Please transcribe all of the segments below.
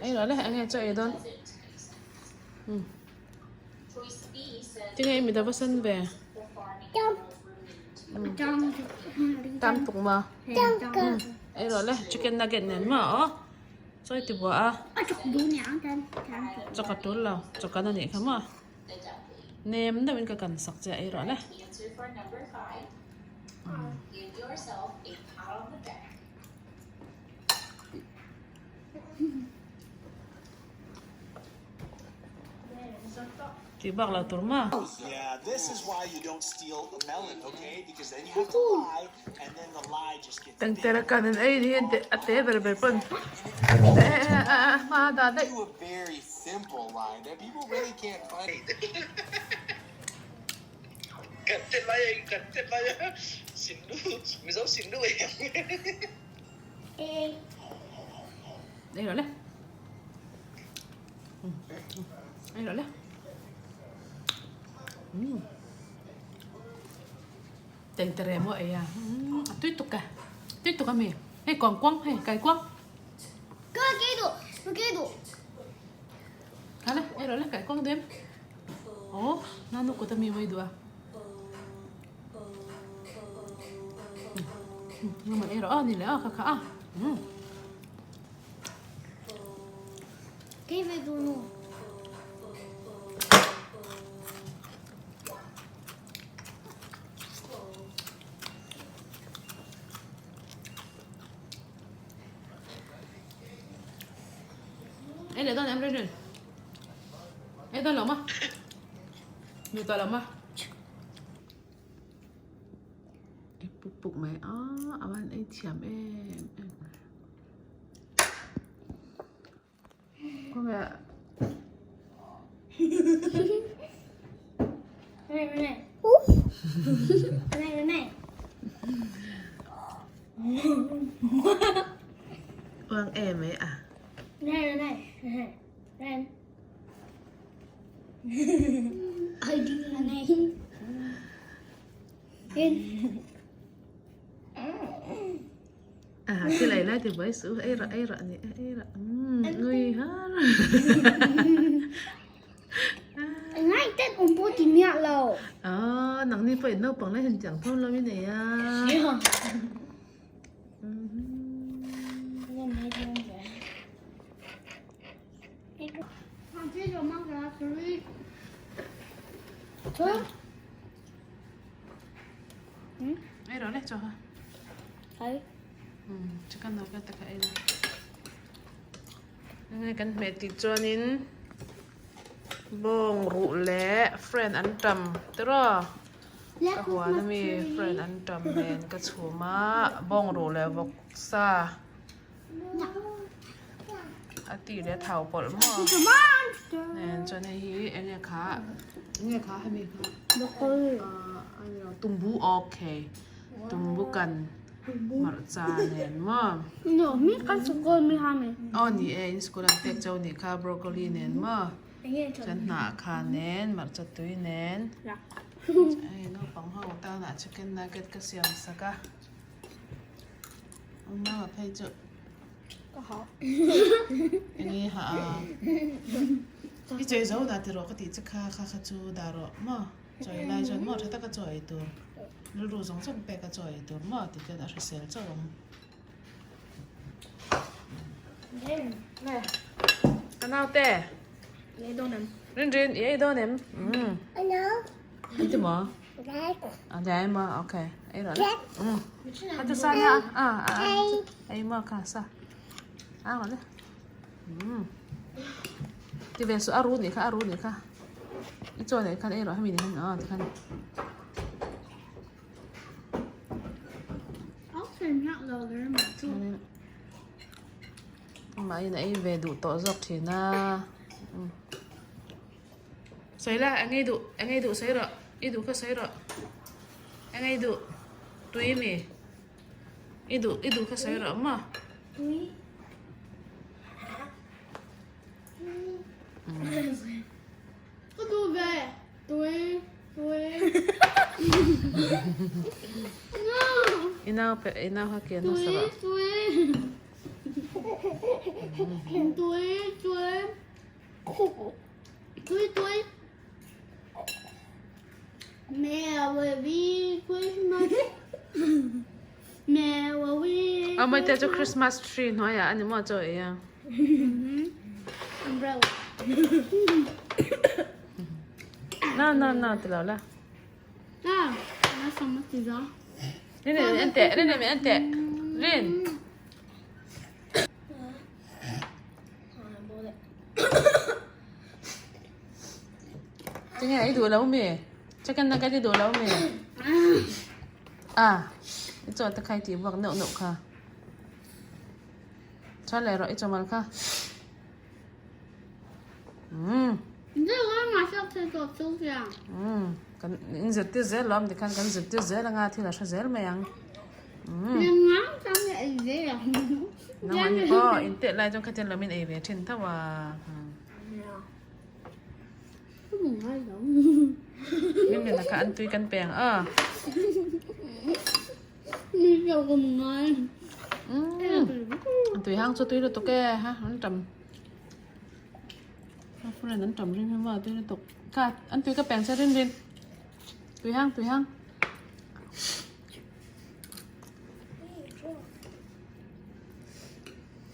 Ei rawh le enge chaw ei dawn tinge i mit a va sen ve tam tuk ma ei rawh le chicken nugget nen maw aw chaw i ti buah a chaw ka tul lo chaw kan anih kha maw nem deuh in ka kan sak che a ei rawh le. Tih bak lo tur maw? Tangtera kan an ei ni a te ber ber pawn hma a dah daih. Ei rawh le. Ei rawh le. Tengtere maw ei a. A tui tuk e. Tui tuk ami. Hei kuang kuang hei kai kuang. Kha le ei rawh le kai kuang dem. Aw nanu kut ami mai duh a. Ngam ei rawh a ni leh a kha kha a. Ei leh dawn em Rinrin? Ei dawn lo ma? Duh tawh lo ma? Ei puk puk mai a, a van ei thiam em em. Kawngah Uang em mai a. À, cái này lại thì với sữa ấy rồi ấy rồi nè ấy rồi người ha. Ngai tet um pawh ti miah lo. Ờ, nang ni pawh in naupang lai han chiang tho lo i nei a. Ei rawh le chaw ha. Chicken nugget te kha ei la. Hei kan hmeh tih chuanin bawng ruh leh friend an tam tiraw ka huan ami friend an tam nen ka chhum a bawng ruh leh vawksa a tih leh thau pawlh maw nen chuan hei hi enge kha enge kha hemi kha tumbu okay tumbu kan. Hmarcha nen maw? Aw ni e, in school an pek chauh nih kha broccoli nen maw? Chuan hnah kha nen, hmarcha tui nen. Hei naupang ho tanah chicken nugget ka siam sak a. Ang mama phei chu. Enge ha a. I chei zo dah tiraw ka tih che kha kha kha chu dah rawh maw? Chawi lai chuan maw tha taka chaw ei tur, rilru zawng zawng peka chaw ei tur maw ti chuan a hrisel chauh ang. Nge ka naute Rin Rin i ei dawn em? An ti maw? A dai maw okay ei rawh le. A ti sa nia a a ei maw kha sa ang rawh le. Ti ve suh a ru nih kha a ru nih kha i chaw neih khan ei rawh hemi ni khan aw tikhan. Amah in a ei ve duh tawh zawk thin a sawi la eng ei duh eng ei duh sawi rawh i duh kha sawi rawh eng ei duh tui mi. I duh i duh kha sawi rawh maw? Tui. Ka duh ve. Tui. Tui. No. nau pe i nau kha kian hmasa rawh. Tui tui tui tui Merry Christmas Merry Aw mai te chu Christmas tree hnuaiah a ni maw chaw ei a. Umbrella. Na na na ti lo la. Ah, na sama ti za. Rin rin en teh rin rin en teh rin. Tinge i duh lo mi? Chicken nugget i duh lo mi? Ah, i chaw te kha i tih buak neuh neuh kha. Chuan leh rawh i chawmal kha. Umm. Umm, kan in zirtir zel lo tikhan kan zirtir zel anga thil a hre zel mai ang. Umm. Nangmah ni pawh in teh lai chuan khatiang lo min ei ve thin tho a. Min nen kha an tui kan pe ang a. Umm, tui hang chu tui lutuk e ha an tam. Ka friend an tam rim hi maw tui lutuk. Kha an tui ka peng che rin rin. Tui hang tui hang.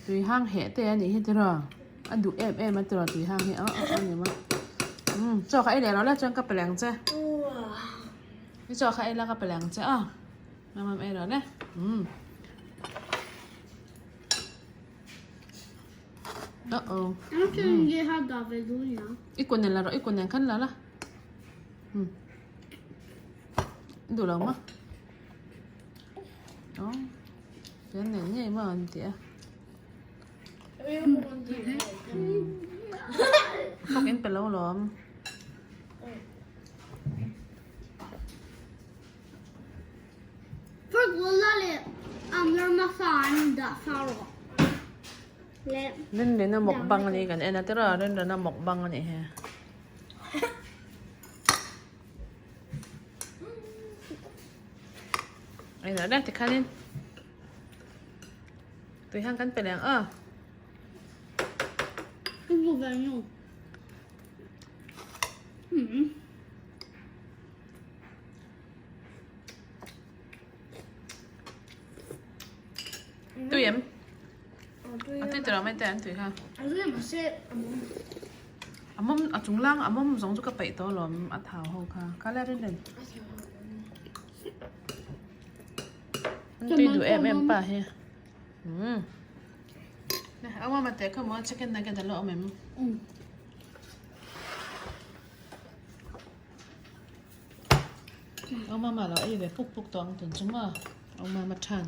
Tui hang heh te anih hi tiraw a duh em em a tiraw tui hang hi aw aw aw ni maw umm chaw kha ei leh lo la chuan ka pe leh ang che i chaw kha ei la ka pe leh ang che aw mamam ei rawh le umm uh oh i kun nen la rawh i kun nen khan la la umm i duh lo maw aw. Fian nei ngei maw an ti a. Fawk in pe lo lawm. Rinrina mukbang a ni kan en a tiraw Rinrina mukbang a nih hi. Eng ah tikhanin tui hang kan pe leh ang aw. Tui em? A tui tawh lo mai te an tui kha. A mawm a chung lang a mawm zawng chu ka peih tawh alawm a thau ho kha kha le rin rin an tui duh em em pa hi umm a mawm a teh kha maw chicken nugget a la awm em aw mama lo ei ve puk puk tawh ang tun chu maw aw mama than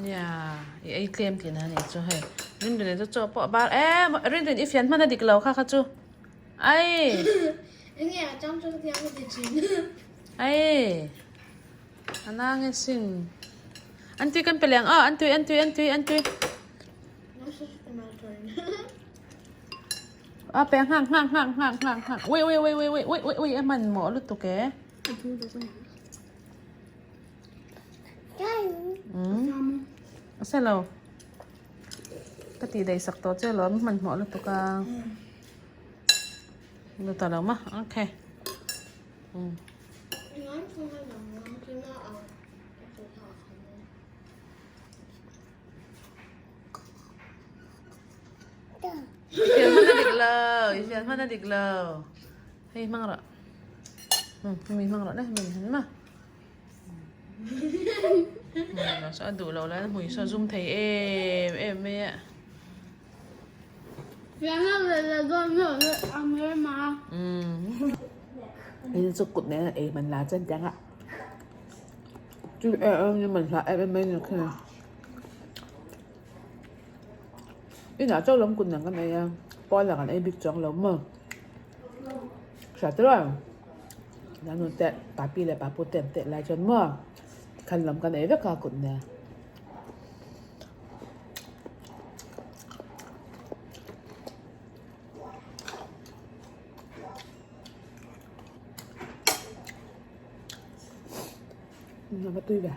Nia i ei tlem tih na nih chu hei Rinrin chu chaw pawh a bar em Rinrin i fian hman a dik lo kha kha chu ai ai a nang e sin an tui kan pe leh ang aw an tui an tui an tui an tui. A pe nghak nghak nghak nghak nghak nghak ui ui ui ui ui ui ui ui a hman mawh lutuk e. Umm a se lo ka tih daih sak tawh che alawm a hman hmawh lutuk a lu ta lo maw okay umm. I fian hman a dik lo, i fian hman a dik lo. Hei hmang rawh. Hemi hmang rawh le, hemi han ma. Lo saw a duh lo lai hmui saw zum thei em em mai a. Hei chu kut nen ei man la chuan tiang a. Chu em em man hla em em mai ni khi. Inah chauh lam kun ang kan ei a, pawn ah kan ei bik chuang lo maw? Hria tawh ang, nanu te papi leh papu te an teh lai chuan maw khan lam kan ei vek a kut nen. A va tui ve.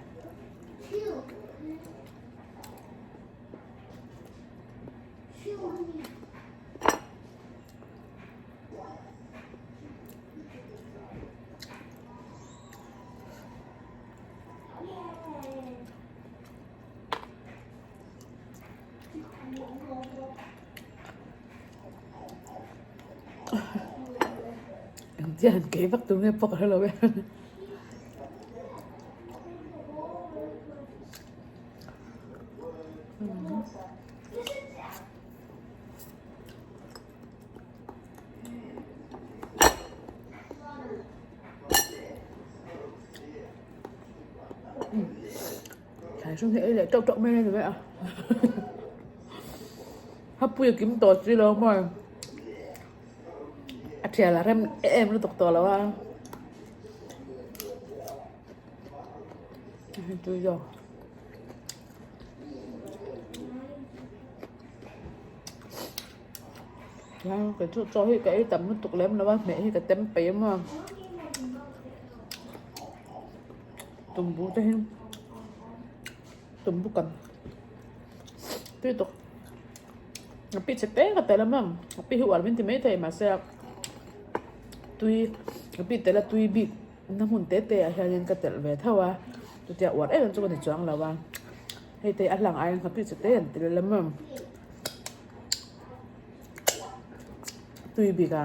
Engtia han kei vak tur nge pawh ka hre lo e. Thlai hring hi ei leh teuh teuh mai a ni mai a hapui a kim tawh si lo maw a thial a rem em lutuk tawh lo a tui zawk. Kei chu chaw hi ka ei tam lutuk lem lo a hmeh hi ka tem peih a maw. Tumbu te hi tumbu kan tui tawk a pi chhe te ka tel a maw a pi hi uar min ti maithei mahse tui a pi tel a tui bik na hmun te te ah hianin ka telh ve tho a chutia uar em em chu ka ni chuang lo a hei te a hlang aiin a pi chhe te an tel a maw tui bik a.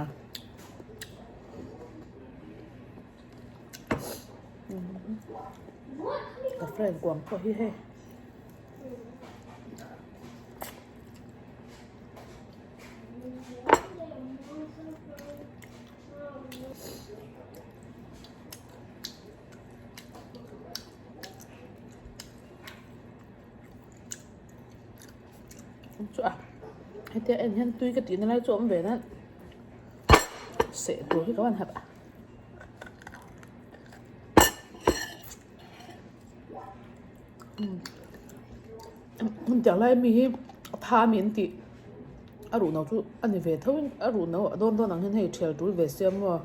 Ka friend kuang pawh hi hei chu a hetia en hian tui ka tihna lai chu a awm ve nan seh tur hi ka van hap a. Hetiang lai mi hi a tha a mi an tih a ruh no chu a ni ve tho in a ruh no a dawn dawn ang hian hei thial tul ve sia maw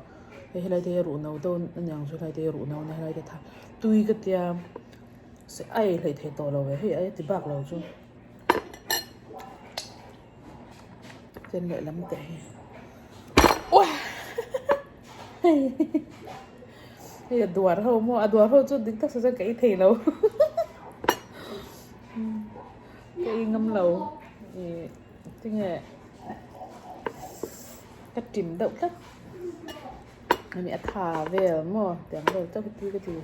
hei helai te hi a ruh no dawn a niang chu helai te hi a ruh no a nia helai te tha tui ka tia se a ei hleih theih tawh lo ve hei a ti bak lo chu chen lehlam te hi. Hei a duar ho maw a duar ho chu dik tak chuan ka ei thei lo ka ei ngam lo ih tinge ka tim deuh tlat ani a tha vel maw tiang vel chauh hi tui ka ti.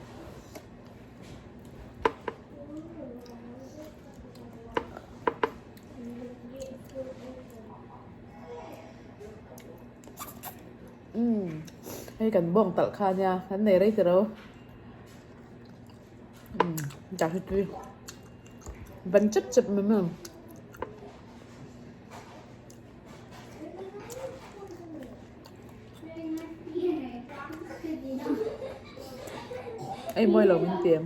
Umm hei kan bawng talh kha ania kan nei rei tiro umm dah hi tui ban chep chep mai mai ang. Ei mawi lo min ti em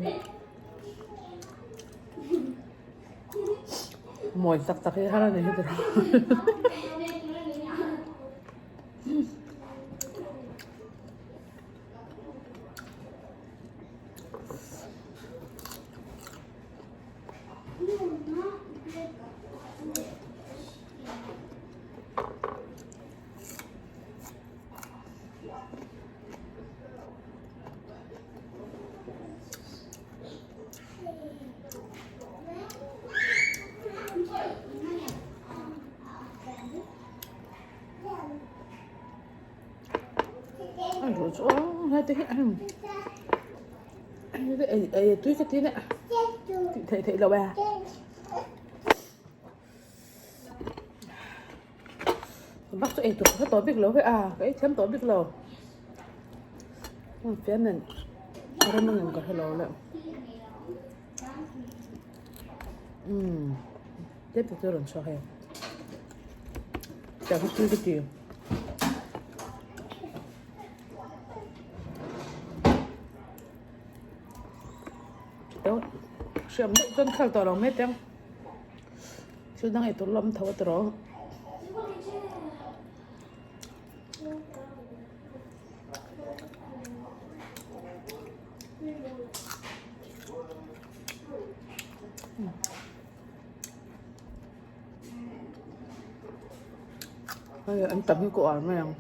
mawi tak tak hi har a ni heti A ruh chu awm hle te hi ei ei tui ka ti neh tih theih theih loh e. Bak chu ei tur ka tawh bik lo ve a ka ei thiam tawh bik lo fian nen rem ang em ka hre lo le umm tlem te chu a rawn chhuak hei tiang hi tui ka ti. Hriam deuh chuan khal tawh lo mai teng thil dang eitur lam tho a tiraw. Hei an tam hi ka uar mai ang.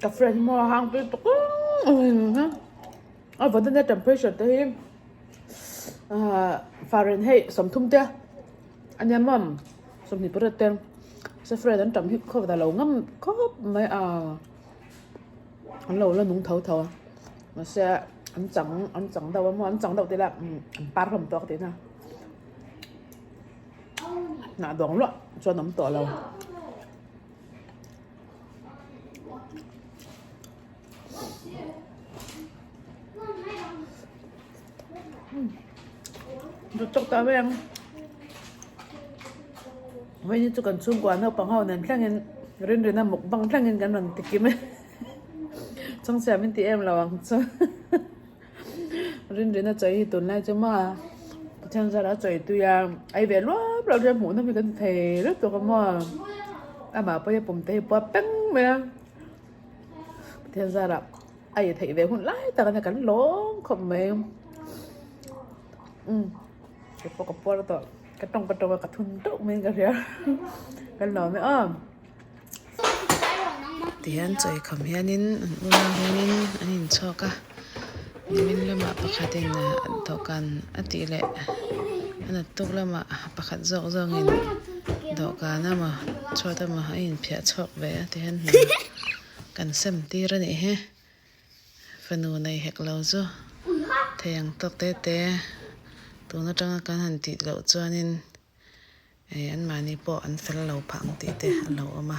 Ka friend maw a hang pui tuk a vawn a temperature te hi ahh fahrenheit 30 te a nia maw 28 te se friend an tam hi khawp ta lo ngam khawp mai a an lo la nung tho tho a mahse an chang an chang deuh a maw an chang deuh tih lah an par hlawm tawk tihna hnah dawng luah chuan awm tawh lo. Duh tawk ta mai ang. Vawiin chu kan chhungkua naupang ho nen thlengin rinrina mukbang thlengin kan rawn ti kim e. Changchhiam in ti em lo ang chu. Rinrina chawi hi tunlai chu maw Pathian zara chawi tui a ei ve luap luap hian hmuh nawm hi kan ti thei reuh tawk a maw. Amah pawh hi a pum te hi pua peng mai a. Pathian zara a ei theih ve hun lai tak a nia kan lawm khawp mai. Umm kei pawh ka puar tawh ka tawng ka tawng a ka thun teuh mai in ka hria kan lawm e aw. Tihian chawi kham hianin an unau hianin an inchhawk a nimin lamah pakhatin dawhkan a tih leh a naktuk lamah pakhat zawk zawngin dawhkan emaw chhuat emaw a inphiah chhuak ve a tihian hna kan sem tir a nih hi fanu nei hek lo chu thei ang tawk te te tun atanga kan han tih loh chuanin. Hei anmahni pawh an fel lo phah ang tih te a lo awm a.